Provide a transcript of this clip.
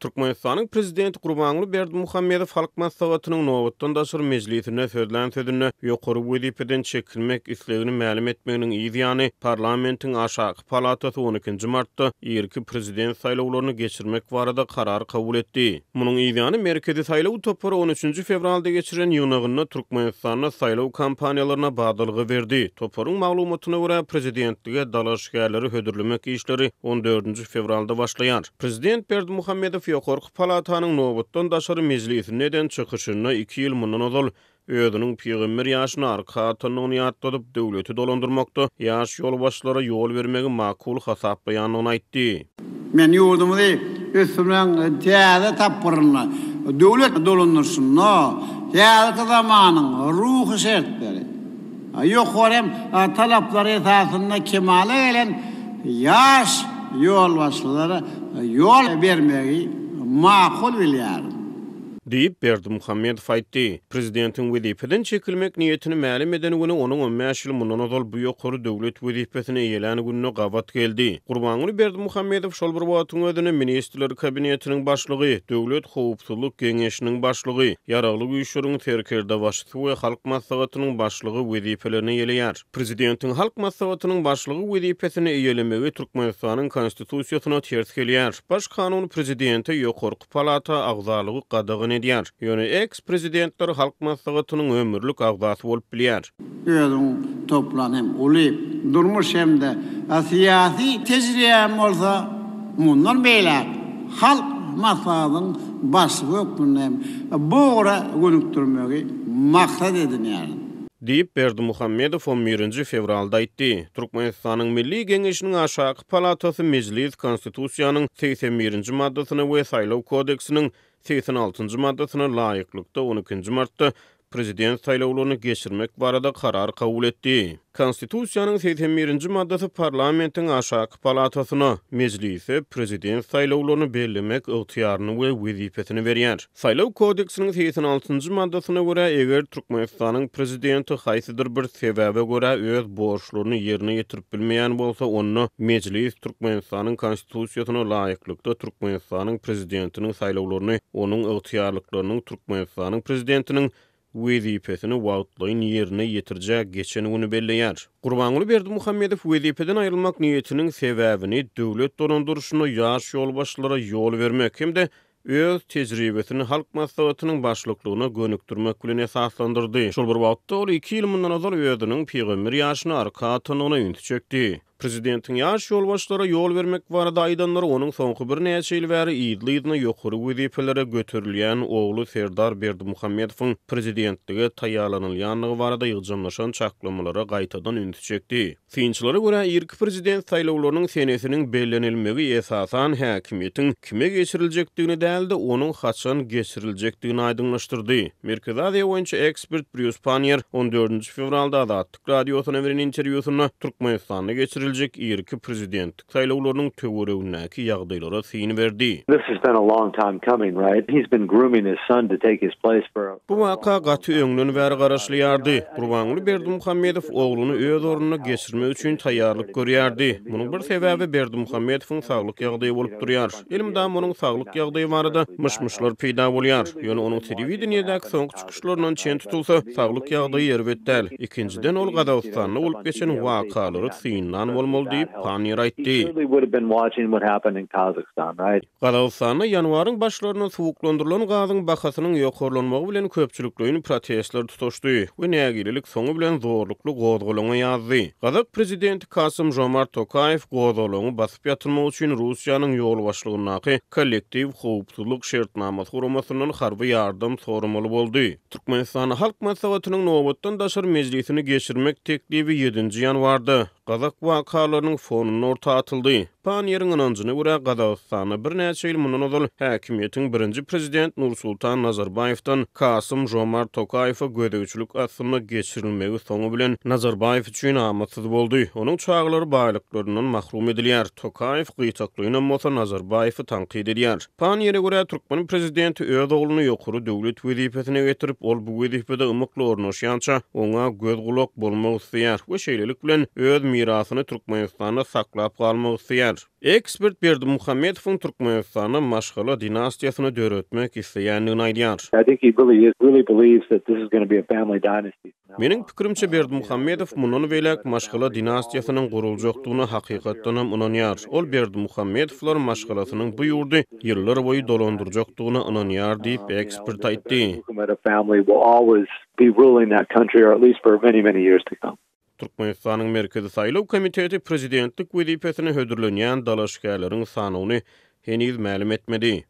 Türkmenistanyň Prezidenti Gurbanguly Berdimuhamedow Halk Maslahatynyň nobatdan daşary mejlisinde sözlän sözünde ýokary wezipeden çekilmek islegini mälim etmeginiň yz ýany, parlamentiň aşaky palatasy on ikinji martda irki prezident saýlawlaryny geçirmek barada karar kabul etdi. Munuň yz ýany, Merkezi saýlaw topary on üçünji fewralda geçiren ýygnagynda Türkmenistanda saýlaw kampaniýalaryna badalga berdi. Toparyň maglumatyna görä, prezidentlige dalaşgärleri hödürlemek işleri on dördünji fewralda başlaýar. Prezident Berdimuhamedow ýokarky palatanyň nobatdan daşary mejlisinde eden çykyşynda iki ýyl mundan ozal özüniň pygamber ýaşyna arka atandygyny ýatladyp, döwleti dolandyrmakda ýaş ýolbaşçylara ýol bermegi makul hasaplaýandygyny aýtdy. Men ýurdumyzy ösdürmegiň täze tapgyrynda, döwlet dolandyryşynda häzirki zamanyň ruhy şertleri, ýokary talaplar esasynda kemala gelen ýaş ýolbaşçylara ýol bermegi makul bilýärin. Diýip, Berdimuhamedow aýtdy. Prezidentiň wezipeden çekilmek niýetini mälim eden güni onuň on bäş ýyl mundan ozal bu ýokary döwlet wezipesini eýelän gününe gabat geldi. Gurbanguly Berdimuhamedow şol bir wagtyň özünde Ministrler Kabinetiniň Başlygy, Döwlet howpsuzlyk geňeşiniň başlygy, Ýaragly Güýçleriň Serkerdebaşysy we Halk Maslahatynyň Başlygy wezipelerini eýeleýär. Prezidentiň Halk Maslahatynyň Başlygy wezipesini eýelemegi Türkmenistanyň Konstitusiýasyna ters gelýär. Baş kanun prezidente ýokarky palata agzalygy gadagan edýär. Ýöne eks-prezidentler Halk Maslahatynyň ömürlik agzasy bolup bilýär. Özüň toplan hem uly durmuş hem-de syýasy tejribäm bolsa, mundan beýläk Halk Maslahatynyň Başlygy hökmünde hem bu ugra gönükdirmegi maksat edinýärin. Diýip, Berdimuhamedow on birinji fewralda aýtdy. Türkmenistanyň Milli Geňeşiniň aşaky palatasy Mejlis Konstitusiýanyň 81-nji maddasyna we Saýlaw kodeksiniň 86-njy maddasyna laýyklykda on ikinji martda Prezident saýlawlaryny geçirmek barada karar kabul etdi. Konstitusiýanyň 81-nji maddasy parlamentiň aşaky palatasyna, Mejlise, Prezident saýlawlaryny bellemek ygtyýaryny we wezipesini berýär. Saýlaw kodeksiniň 86-njy maddasyna görä, eger Türkmenistanyň Prezidenti haýsydyr bir sebäbe görä öz borçlaryny ýerine ýetirip bilmeýän bolsa, onda Mejlis Türkmenistanyň Konstitusiýasyna laýyklykda Türkmenistanyň Prezidentiniň saýlawlaryny onuň ygtyýarlyklarynyň Türkmenistanyň Prezidentiniň wezipesini wagtlaýyn ýerine ýetirijä geçen güni belleýär. Gurbanguly Berdimuhamedow wezipeden aýrylmak niýetiniň sebäbini döwlet dolandyryşynda ýaş ýolbaşçylara ýol bermek hem-de öz tejribesini Halk Maslahatynyň başlyklygyna gönükdirmek bilen esaslandyrdy. Şol bir wagtda, ol iki ýyl mundan ozal özüniň pygamber ýaşyna arka atandygyna ünsi çekdi. Prezidentiň ýaş ýolbaşçylara ýol bermek barada aýdanlary onuň soňky birnäçe ýyl bäri yzly-yzyna ýokary wezipelere göterilýän ogly Serdar Berdimuhamedowyň prezidentlige taýýarlanylýandygy barada ýygjamlaşan çaklamalara gaýtadan ünsi çekdi. Synçylara görä, irki prezident saýlawlarynyň senesiniň bellenilmegi esasan häkimiýetiň kime geçiriljekdigini däl-de, onuň haçan geçiriljekdigini aýdyňlaşdyrdy. Merkezi Aziýa boýunça ekspert Brýus Panniýer on dördünji fewralda Azatlyk Radiosyna beren interwýusynda Türkmenistanda geçiriljek irki prezidentlik saýlawlarynyň töweregindäki ýagdaýlara syn berdi. This has been a long time coming, right? He's been grooming his son to take his place for a. Bu waka gaty öňden bäri garaşylýardy. Gurbanguly Berdimuhamedow ogluny öz ornuna geçirmek üçin taýýarlyk görýärdi. Munuň bir sebäbi Berdimuhamedowyň saglyk ýagdaýy bolup durýar. Elmydama onuň saglyk ýagdaýy barada myş-myşlar peýda bolýar. Ýöne onuň telewideniýedäki soňky çykyşlaryndan çen tutulsa, saglyk ýagdaýy erbet däl. Ikinjiden, ol Gazagystanda bolup geçen wakalary synlan bolmaly diýip, Panniýer aýtdy. Gazagystanda ýanwaryň başlarynda suwuklandyrylan gazyň bahasynyň ýokarlanmagy bilen köpçülikleýin protestler tutaşdy we nägilelik soňy bilen zorlukly gozgalaňa ýazdy. Gazak prezidenti Kasym-Žomart Tokaýew gozgalaňy basyp ýatyrmak üçin Russiýanyň ýolbaşçylygyndaky Kollektiw howpsuzlyk şertnamasy guramasyndan harby ýardam soramaly boldy. Türkmenistanda Halk Maslahatynyň nobatdan daşary mejlisini geçirmek teklibi ýedinji ýanwarda, gazak wakalarynyň fonunda orta atyldy. Panniýeriň ynanjyna görä, Gazagystanda birnäçe ýyl mundan ozal häkimiýetiň birinji prezident Nursultan Nazarbaýewden Kasym-Žomart Tokaýewe gözegçilik astynda geçirilmegi soňy bilen Nazarbaýew üçin amatsyz boldy. Onuň çagalary baýlyklaryndan mahrum edilýär. Tokaýew gytaklaýynam bolsa Nazarbaýewi tankyt edýär. Panniýere görä, türkmen prezidenti öz ogluny ýokary döwlet wezipesine getirip, ol bu wezipede ymykly ornaşýança, oňa göz-gulak bolmak isleýär we şeýlelik bilen, öz. mirasyny Türkmenistanda saklap galmak isleýär. Ekspert Berdimuhamedowyň Türkmenistanda maşgala dinastiýasyny döretmek isleýändigini aýdýar. I think he really is really believes that this is gonna be a family dynasty. Meniň pikirimçe, Berdimuhamedow mundan beýläk maşgala dinastiýasynyň guruljakdygyna hakykatdanam ynanýar. Ol Berdimuhamedowlar maşgalasynyň bu ýurdy ýyllar boýy dolandyrjakdygyna ynanýar diýip, ekspert aýtdy. Türkmenistanyň Merkezi saýlaw komiteti prezidentlik wezipesine hödürlenýän dalaşgärleriň sanawyny heniz mälim etmedi.